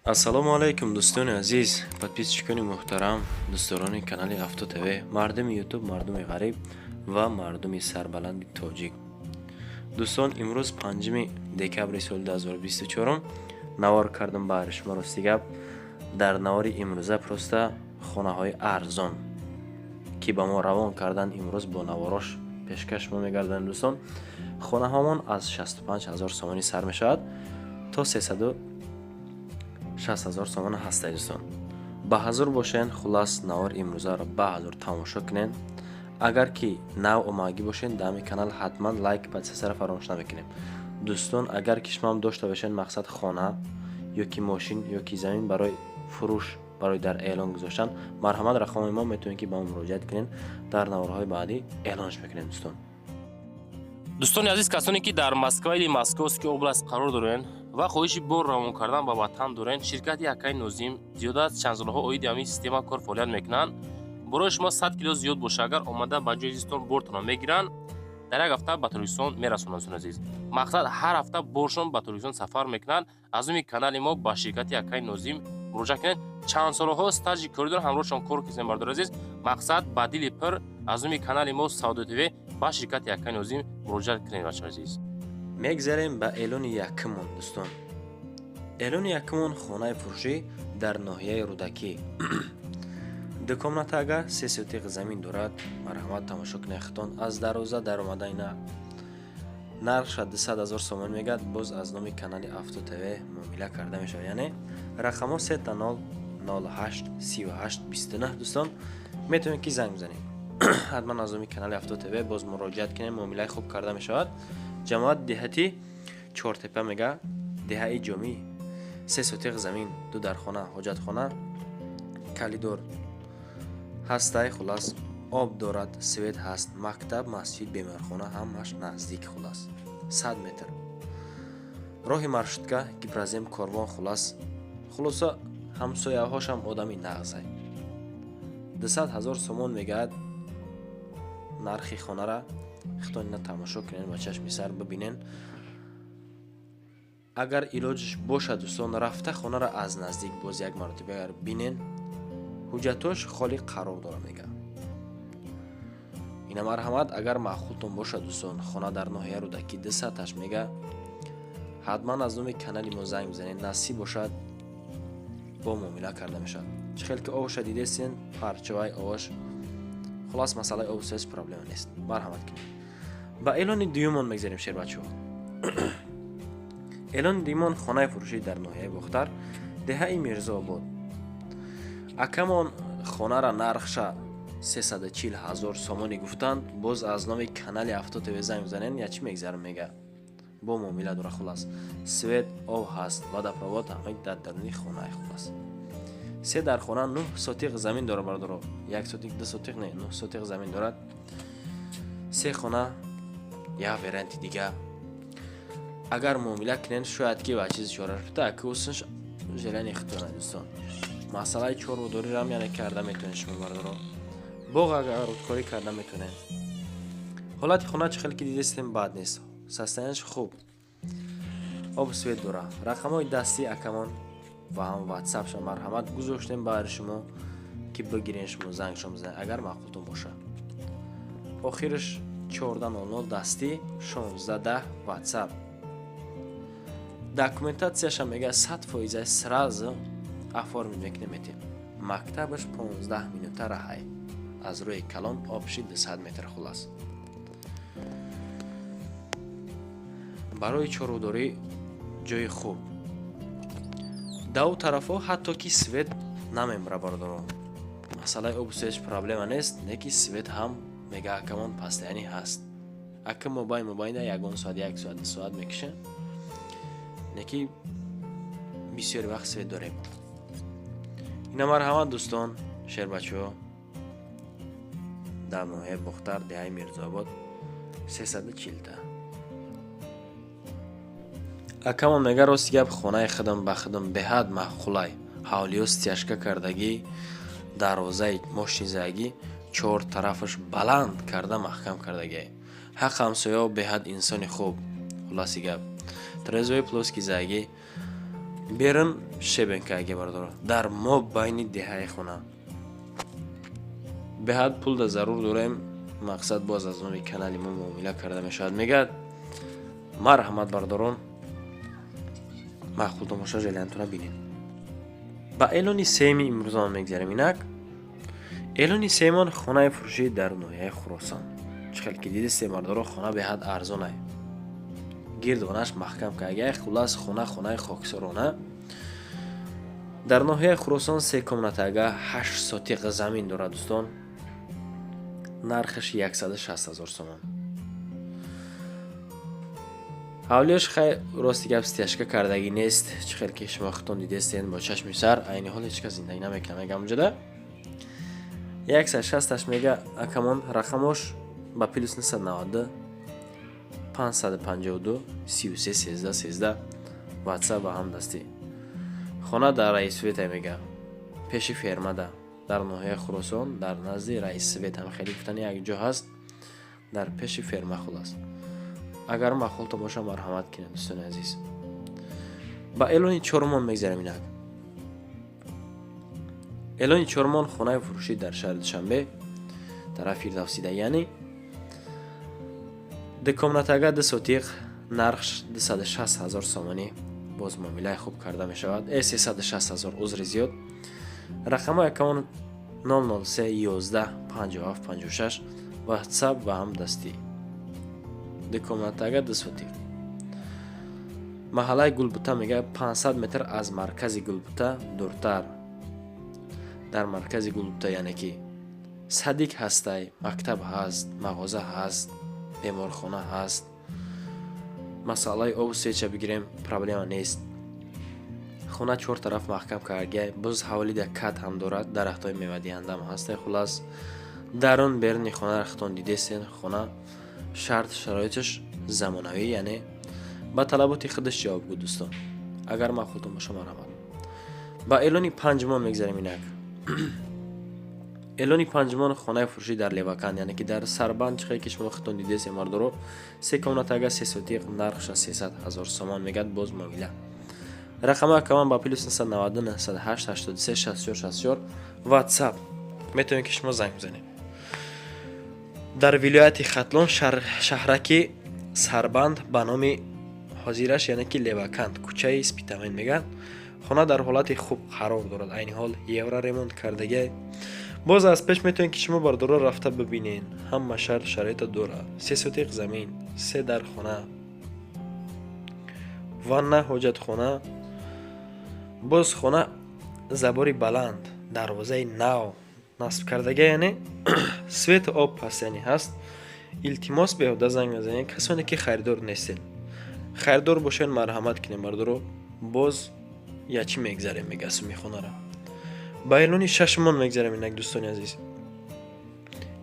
Ассалому алайкум, дӯстони азиз, подписчикони муҳтарам, дӯстдорони канали Авто ТВ, мардуми Ютуб, мардуми ғариб ва мардуми сарбаланди тоҷик. Дӯстон, имрӯз 5 декабри соли 2024 навор кардам баҳри шумо. Рости гап, дар навори имрӯза просто хонаҳои арзон, ки ба мо равон кардан, имрӯз бо наворош пешкаш шумо мегардонем. Дӯстон, хонаҳомон аз 65 ҳазор сомонӣ сар мешавад, то 360 ҳазор сомона ҳастад. Дӯстон, ба ҳазур бошен. Хулас, навор имрӯзаро ба ҳазур тамошо кунен. Агар ки нав омадагӣ бошен дар ҳамин канал, ҳатман лайк, подписаться фаромӯш намекунем. Дӯстон, агар ки шумоам дошта бошен, мақсад, хона ё ки мошин ё ки замин барои фурӯш, барои дар эълон гузоштан, марҳамат, рақами мо, метавонед ки ба мо муроҷиат кунед, дар наворҳои баъдӣ эълонш мекунем, дӯстон. Дӯстони азиз, касоне ки дар Москва или Московский область қарор дорен ва хоҳиши бор равон кардан ба ватан дорен, ширкати акаи Нозим зиёда аз чанд солҳо оиди ҳамин система кор фаъолият мекунанд. Борои шумо 100 кило зиёд боша, агар омада ба ҷои зистон бортонро мегиранд, дар як ҳафта ба Тоҷикистон мерасонанд. Дӯстони азиз, мақсад, ҳар ҳафта боршон ба Тоҷикистон сафар мекунанд. Аз номи канали мо ба ширкати акаи Нозим муроҷиат кунед. Чанд солҳо стажи корӣ доранд, ҳамроҳшон кор кардем. Бардори азиз, мақсад, ба дили пир аз номи канали мо Савдо ТВ ба ширкати акаи Нозим муроҷиат кунед, бачаҳои азиз. Мегзарем ба эълони якумон. Дӯстон, эълони якумон: хонаи фурӯшӣ дар ноҳияи Рӯдакӣ, ду комната, ага се сотиқ замин дорад. Марҳамат, тамошо кунед хитон. Аз дарвоза даромада ина нархша 200 ҳазор сомон мегӯяд. Боз аз номи канали Авто ТВ муомила карда мешавад, яъне рақамҳо 000 08 38 29. Дӯстон, метавонед ки занг бизанед. Ҳатман аз номи канали Авто ТВ боз муроҷиат кунем, муомилаи хуб карда мешавад. Ҷамоат деҳати Чортепа мега, деҳаи Ҷомӣ, се сотиқ замин, ду дархона, ҳоҷатхона, коридор ҳастай. Хулас, об дорад, свет ҳаст, мактаб, масҷид, беморхона ҳамаш наздик. Хулас, 100 метр роҳи маршрутка, Гипрозем, Корвон. Хулас, хулоса, ҳамсояҳошам одами нағзай. 200 ҳазор сомон мегӯяд нархи хонара. Хитон ина тамошо кунен, ба чашми сар бибинен. Агар илоҷш бошад, дӯстон, рафта хонара аз наздик боз як маротиба агар бинен. Ҳуҷҷатош холи қарор дора мега. Ина, марҳамат, агар маъқултон бошад, дӯстон, хона дар ноҳияи Рӯдакӣ, дусаташ мега, ҳатман аз номи канали мо занг бизанед. Насиб бошад, бо муомила карда мешавад. Чӣ хел ки обоша дидестен, парчавай овош. Хулас, масъалаи обу свет проблема нест. Марҳамат кунед. Ба эълони дуюмон мегзарем, шербачаҳо. Эълони дуюмон: хонаи фурӯшӣ дар ноҳияи Бохтар, деҳаи Мирзообод. Акамон хонара нархша 340 ҳазор сомонӣ гуфтанд. Боз аз номи канали Авто ТВ занг бизанен, я чӣ мегзарам мега, бо муомила дора. Хулас, свет, об ҳаст, водопровод ҳама дар даруни хонаи. Хулас, се дархона, 9 сотиқ замин дорад. Бардоро, як сотиқ, ду сотиқ не, 9 сотиқ замин дорад, се хона. Як варианти дига, агар муомила кунен, шояд ки ба чизи чора так усш желание хитона. Дӯстон, масъалаи чорводорирам яъне карда метавонед шумо, бардоро, боғ агар рудкорӣ карда метавонед. Ҳолати хона, чӣ хеле ки дидестем, бад нест, состояние ш хуб, об, свет дора. Рақамҳои дастии акамон ва ҳам ватсапша, марҳамат, гузоштем баҳри шумо, ки бигирен, шумо зангшон бизанед, агар маъқултон бошад. Охираш 14:00 дастӣ, 16:10 ватсап. Документация ша мега, 100% сразу оформить мекунем, метем. Мактабаш 15 минута раҳай аз рӯи калон, общий 200 метр. Хулас, барои чорводорӣ ҷои хуб. Дар тарафҳо ҳатто ки свет намемра, бародаро. Масъалаи обу свет проблема нест, не ки свет ҳам, мега акамон, постоянно ҳаст. Ака мобайн мобайна ягон соат, як соат, 2 соат мекиша, не ки бисёри вақт свет дорем. Ина, марҳамат, дӯстон, шербачаҳо, дар ноҳияи Бохтар, деҳаи Мирзообод, 340-та. Акамон мега: «Рости гап, хонаи худам ба худам беҳад маъқулай. Ҳавлиё стяжка кардагӣ, дарвозаи мошинзагӣ, чор тарафаш баланд карда маҳкам кардагӣ. Ҳақ ҳамсояо беҳад инсони хуб. Хулоси гап, трезои плоский загӣ. Берун щебенка аге, бардоро, дар мо байни деҳаи хона. Беҳад пул да зарур дорем, мақсад, боз аз номи канали мо муомила карда мешавад, мегӯяд. Марҳамат, бардорон, маъқул тамоша, желание тона бинед. Ба эълони сеюми имрӯзамон мегзарем. Инак, эълони сеюмон: хонаи фурӯшӣ дар ноҳияи Хуросон. Чӣ хел ки дидистем, бардоро, хона беҳад арзонай, гирдонаш маҳкам кагай. Хулас, хона хонаи хоксорона дар ноҳияи Хуросон, се комната ага, 8 сотиқ замин дорад, дӯстон. Нархаш 160 000 сомон. Ҳавлиаш, хай, рости гап, стяжка кардагӣ нест. Чӣ хел ки шумо худтон дидестен бо чашми сар, айни ҳол ҳеҷ кас зиндагӣ намекунад, мегам, унҷода. 160-аш мега акамон. Рақамош ба +992 552 33 13 13, ватсап ва ҳамдастӣ. Хона дар Раисвета, мега, пеши фермада, дар ноҳияи Хуросон, дар назди Раиссвет ҳам хеле гуфтани як ҷо ҳаст, дар пеши ферма. Хулас, агар маъқултон боша, марҳамат кунед, дӯстони азиз. Ба эълони чорумон мегзарем. Инак, эълони чорумон: хонаи фурӯшӣ дар шаҳри Душанбе, тарафи Фирдавсида, яъне ду комната ага, 2 сотиқ, нархш 260 000 сомонӣ, боз муомилаи хуб карда мешавад. 360 000, узри зиёд. Рақамҳои акамон 003 11 57 56, ватсап ва ҳам дастӣ. Ду комната ага, 2 сотиқ, маҳаллаи Гулбута, мега, 500 метр аз маркази Гулбута дуртар. Дар маркази Гулбута, яъне ки садик ҳастай, мактаб ҳаст, мағоза ҳаст, беморхона ҳаст. Масъалаи обу свет ча бигирем, проблема нест. Хона чор тараф маҳкам кардагиай, боз ҳавлида кат ҳам дорад, дарахтҳои мевадиҳандаам ҳастай. Хулас, дарун беруни хонаро худтон дидестен. Хона шарт шароиташ замонавӣ, яъне ба талаботи худаш ҷавобгӯ. Дӯстон, агар маъқултон боша, марҳамат. Ба эълони панҷумон мегзарем. Инак, эълони панҷумон: хонаи фурӯшӣ дар Леваканд, яъне ки дар Сарбанд. Чихе ки шумо худтон дидестем, мардоро, се комната ага, 3 сотиқ, нархша 300 000 сомон мегӯяд, боз муомила. Рақами акаман ба +992 908 83 64 64, ватсап, метавонед ки шумо занг бизанед. Дар вилояти Хатлон, шаҳраки Сарбанд, ба номи ҳозираш, яъне ки Леваканд, кӯчаи Спитамен, мегӯяд. Хона дар ҳолати хуб қарор дорад, айни ҳол евроремонт кардагиай. Боз аз пеш метавонед ки шумо, бардоро, рафта бибинед, ҳама шарт шароита дорад. 3 сотиқ замин, се дар хона, ванна, ҳоҷатхона. Боз хона забор и баланд, дарвозаи нав насб кардага, яъне свет у об ҳаст, яъне ҳаст. Илтимос, беҳуда занг назанед, касоне ки харидор нестед. Харидор бошед, марҳамат кунед, бардоро, боз ячи мегзарем, мега, суми хонара. Ба эълони шашумон мегзарем. Инак, дӯстони азиз,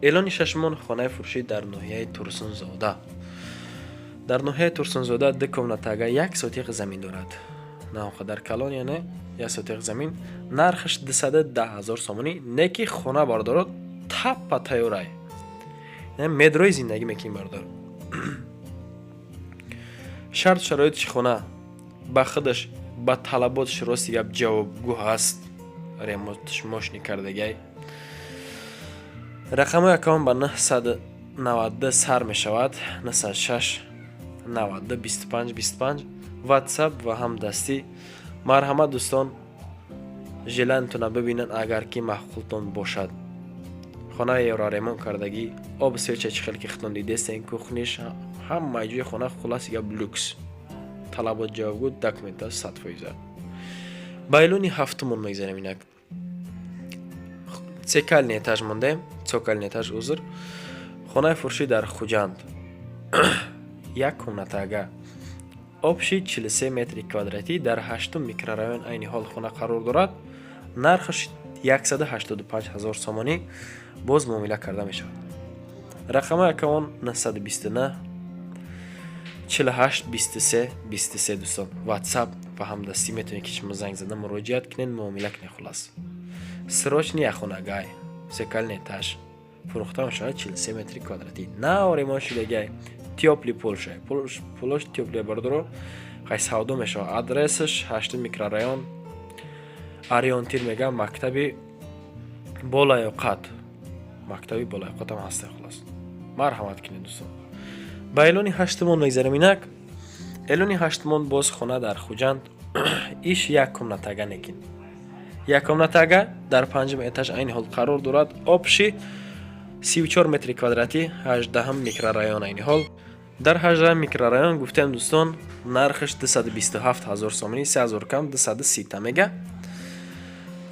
эълони шашумон: хонаи фурӯшӣ дар ноҳияи Турсунзода. Дар ноҳияи Турсунзода, ду комната ага, 1 сотиқ замин дорад, на он қадар калон, яъне 1 сотиқ замин. Нархаш 210 000 сомонӣ. Не ки хона, бардоро, таппа тайёрай, медрои зиндагӣ мекунӣ, бардор. Шарт шароити хона ба худаш, ба талаботаш, рости гап, ҷавобгӯ ҳаст, ремонт ш мошини кардагиай. Рақамҳои аккаунт ба 992 сар мешавад, 906 92 25 25, ватсап ва ҳам дастӣ. Марҳамат, дӯстон, желание тона бибинанд, агар ки маъқултон бошад. Хонаи евроремонт кардагӣ, об свет ча чӣ хел ки худтон дидестен, кухня ш, ҳамаи ҷои хона, хулоси гап, люкс, талабот ҷавобгӯ, документ а 100%. Ба эълони ҳафтумон мегзарем. Инак, цокольный этаж мондем, цокольный этаж, узр. Хонаи фурӯшӣ дар Хуҷанд, як комната ага, общий 43 метри квадратӣ, дар ҳаштум микрорайон айни ҳол хона қарор дорад. Нархаш 185 ҳазор сомонӣ, боз муомила карда мешавад. Рақамҳои аккаунт 929 48 23 23. Дӯстон, ватсап ва ҳамдастӣ, метавонед ки шумо занг зада муроҷиат кунед, муомила кунед. Хулас, срочный яхонагай, цокольный этаж фурӯхта мешавад, 43 метри квадратӣ, нав ремонт шудагай, тёплый пол шай, полош тёплый, бардоро. Хай, савдо мешавад. Адресаш 8 микрорайон, Ориентир мегӯям, мактаби болаёқат, мактаби болаёқатам ҳаста. Хулос, марҳамат кунед, дӯстон. Ба эълони ҳаштумон мегзарем. Инак, эълони ҳаштумон, боз хона дар Хуҷанд. Иш як комнатага, некин як комнатага дар панҷум этаж айни ҳол қарор дорад. Общий 34 метри квадратӣ, 18-ҳам микрорайон. Айни ҳол дар 18 микрорайон гуфтем, дӯстон. Нархаш 227 ҳазор сомонӣ, 3 ҳазор кам, 230 мега.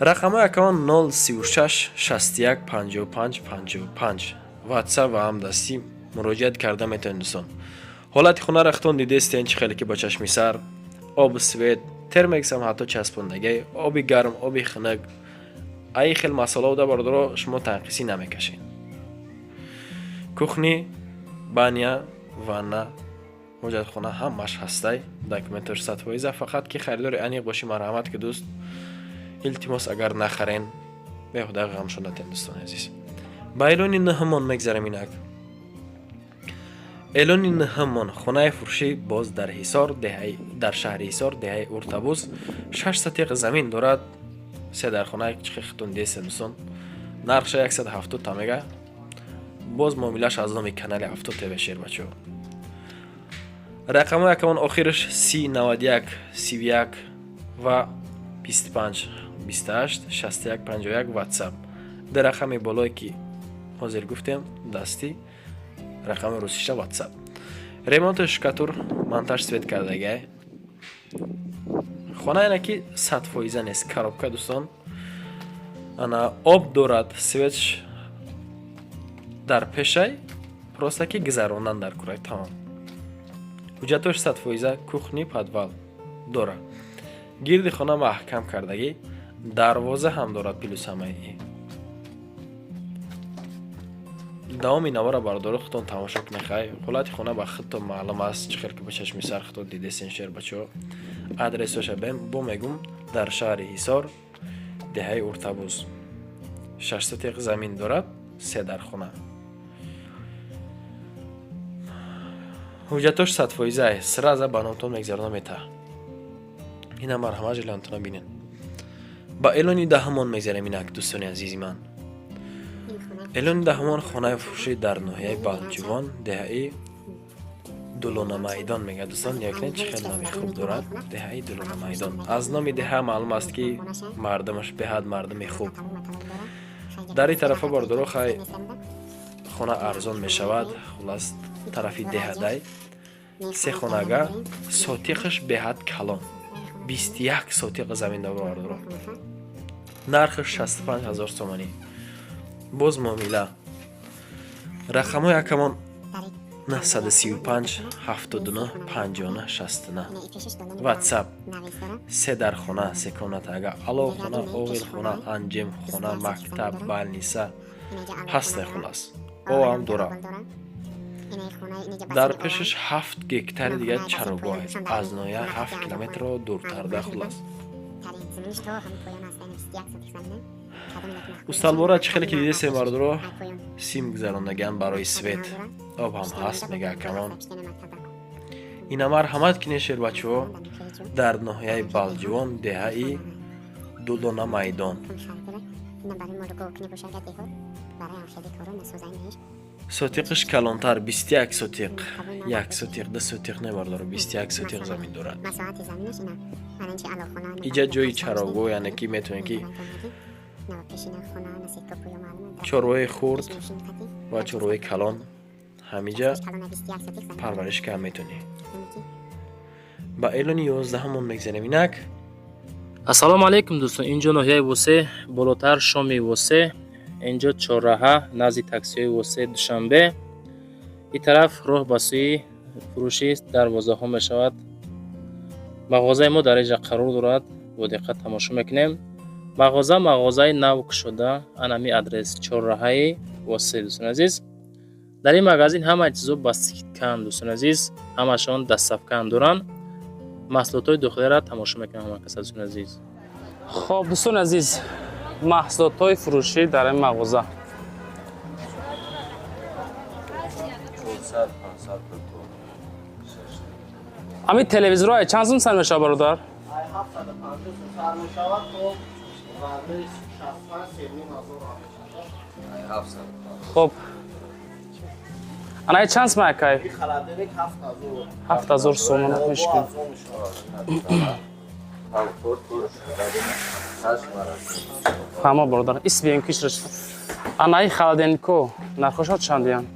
Рақамҳои аккаунт 036 61 55 55, WhatsApp ва ҳам дастӣ муроҷиат карда метавонед, дӯстон. Ҳолати хонаро худтон дидестен, чӣ хеле ки бо чашми сар. Об, свет, термексам ҳатто часпондагӣ, оби гарм, оби хунук. Аи хел масъалао да, бародаро, шумо танқисӣ намекашед. Кухня, баня, ванна, ҳоҷатхона ҳамаш ҳастай. Документош 100%. Фақат ки харидори аниқ бошӣ, марҳамат ки, дӯст, илтимос, агар нахарен, беҳуда ғамшон натен, дӯстони азиз. Ба эълони нӯҳумон мегзарем. Инак, эълони нӯҳумон, хонаи фурӯшӣ боз дар Ҳисор, дар шаҳри Ҳисор, деҳаи Уртабуз. 6 сотиқ замин дорад, се дархона, чихи хитун десе, дӯстон. Нархша 170 та мега. Боз муомилаш аз номи канали 70 ТВ, шербачо. Рақамҳои акамон охираш 30 91 31 ва 25 28 61 51, WhatsApp. Дар рақами болое ки ҳозир гуфтем, дастӣ, рақами русиша WhatsApp. Ремонту, штукатур, монтаж, свет кардагай. Хона яна ки 100% нест, коробка, дӯстон. Ана, об дорад, свет дар пешай, просто ки гузарондан дар курай, тамом. Ҳуҷҷатош 100%. Кухня, подвал дорад, гирди хона маҳкам кардагӣ, дарвоза ҳам дорад. Плюс ҳамаи давоми навора, бародаро, худтон тамошо кунед. Хай, ҳолати хона ба худтон маълум аст, чӣ хел ки ба чашми сар худтон дидесен, шербачо. Адресоша бо мегум: дар шаҳри Ҳисор, деҳаи Уртабуз. 6 сотиқ замин дорад, се дархона. Ҳуҷҷатош 100%, сразу ба номтон мегзарона мета. Ина, марҳамат, жилантона бинед. Ба эълони даҳумон мегзарем. Инак, дӯстони азизи ман, эълони даҳумон, хонаи фурӯшӣ дар ноҳияи Балҷувон, деҳаи Дулонамайдон мегӯяд. Дӯстон, нигоҳ кунед, чӣ хел номи хуб дорад, деҳаи Дулонамайдон. Аз номи деҳа маълум аст, ки мардумаш беҳад мардуми хуб. Дар ин тарафа, бародаро, хай, хона арзон мешавад. Хулас, тарафи деҳадай се хонага, сотиқаш беҳад калон, 21 сотиқ замин дорад, бародаро. Нархаш 65 ҳазор сомонӣ, боз муомила. Рақамҳои акамон 935 79 59 69, WhatsApp. Се дархона, се комнатага, аловхона, оғилхона, анҷемхона, мактаб, больница ҳастай. Хулас, овам дора. Дар пешаш 7 гектари дигар чарогоҳ, аз ноҳия 7 километрро дуртарда. Хулас, усталбора, чӣ хеле ки дидесем, бародаро, сим гузарондагиам барои свет, об ҳам ҳаст, мега акамон. Ина, марҳамат кине, шербачаҳо, дар ноҳияи Балҷувон, деҳаи Дулона майдон. Сотиқиш калонтар, 21 сотиқ, як сотиқ, ду сотиқ не, бардоро, 21 сотиқ замин дорад. Иҷа ҷои чарогоҳ, яъне ки метавонед ки чорвои хурд ва чорвои калон ҳамиҷа парвариш карда метавонӣ. Ба эълони 11-ҳамон мегзарем. Инак. Ассалому алайкум, дӯстон. Инҷо ноҳияи Восе, болотар шоми Восе, инҷо чорраҳа назди таксиҳои Восе, Душанбе. Ин тараф роҳ ба сӯи фурӯши дарвозаҳо мешавад. Мағозаи мо дар инҷа қарор дорад, бо диққат тамошо мекунем. Мағоза мағозаи нав кушода, анами адрес чорраҳаи Восе, дӯстони азиз. Дар ин магазин ҳамаи чизо ба скидкаанд, дӯстони азиз, ҳамашон доставкаанд доранд. Маҳсулотҳои дохилиро тамошо мекунем ҳама каса, дӯстони азиз. Хоб, дӯстони азиз, маҳсулотҳои фурӯшӣ дар ин мағоза. Ҳамин телевизорҳо чанд сум сар мешавад, бародар? 750 сум сар мешавад то 65 3500. Хоб, ана чанд сум, акай? 7000 сомона мешкин. Фаҳмо, бародар, ис бием кишраш. Анаи холодильнико нархошо чандиян?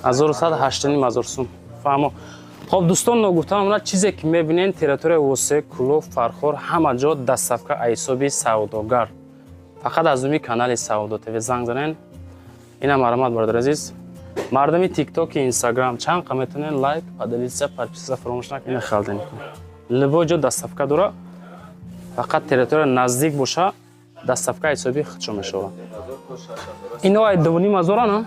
1100, 8500 сум. Фаҳмо. Хоб, дӯстон, ногуфтан омада, чизе ки мебинен, территорияи Восе, Кӯлоб, Фархор, ҳама ҷо доставка ҳисоби савдогар. Фақат аз номи канали Савдо ТВ занг занен. Ина марҳамат, бародар азиз. Мардуми Тиктоки, Инстаграм чанд қа метавонен лайк, поделиться, подписаться фаромӯш накунед. Ина холодильнико любой ҷо доставка дора, фақат территория наздик боша, доставка ҳисоби худшо мешавад. Ино ай 2500, на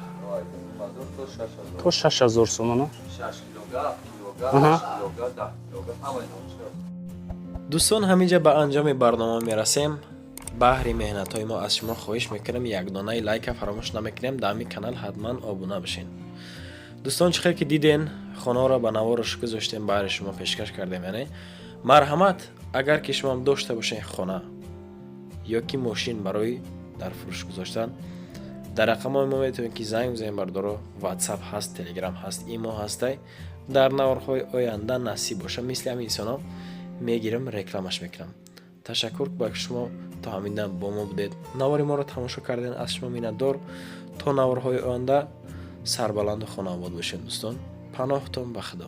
то 6000 сомона. Дӯстон, ҳаминҷа ба анҷоми барнома мерасем. Баҳри меҳнатҳои мо аз шумо хоҳиш мекунем, якдонаи лайка фаромӯш намекунем, дар ҳамин канал ҳатман обуна бишед. Дӯстон, чӣ хел ки диден, хонаҳоро ба навораш гузоштем, баҳри шумо пешкаш кардем. Яъне марҳамат, агар ки шумоам дошта бошед хона ё ки мошин барои дар фурӯш гузоштан, дар рақамҳои мо метавонед ки занг бизанед, бардоро. Ватсап ҳаст, Телеграм ҳаст, имо ҳастай. Дар наворҳои оянда насиб боша, мисли ҳамин инсонҳо мегирам, рекламаш мекунам. Ташаккур ба шумо, то ҳамин дам бо мо будед, навори моро тамошо карден, аз шумо миннатдор. То наворҳои оянда сарбаланду хонаобод бошед, дӯстон. Паноҳтон ба Худо.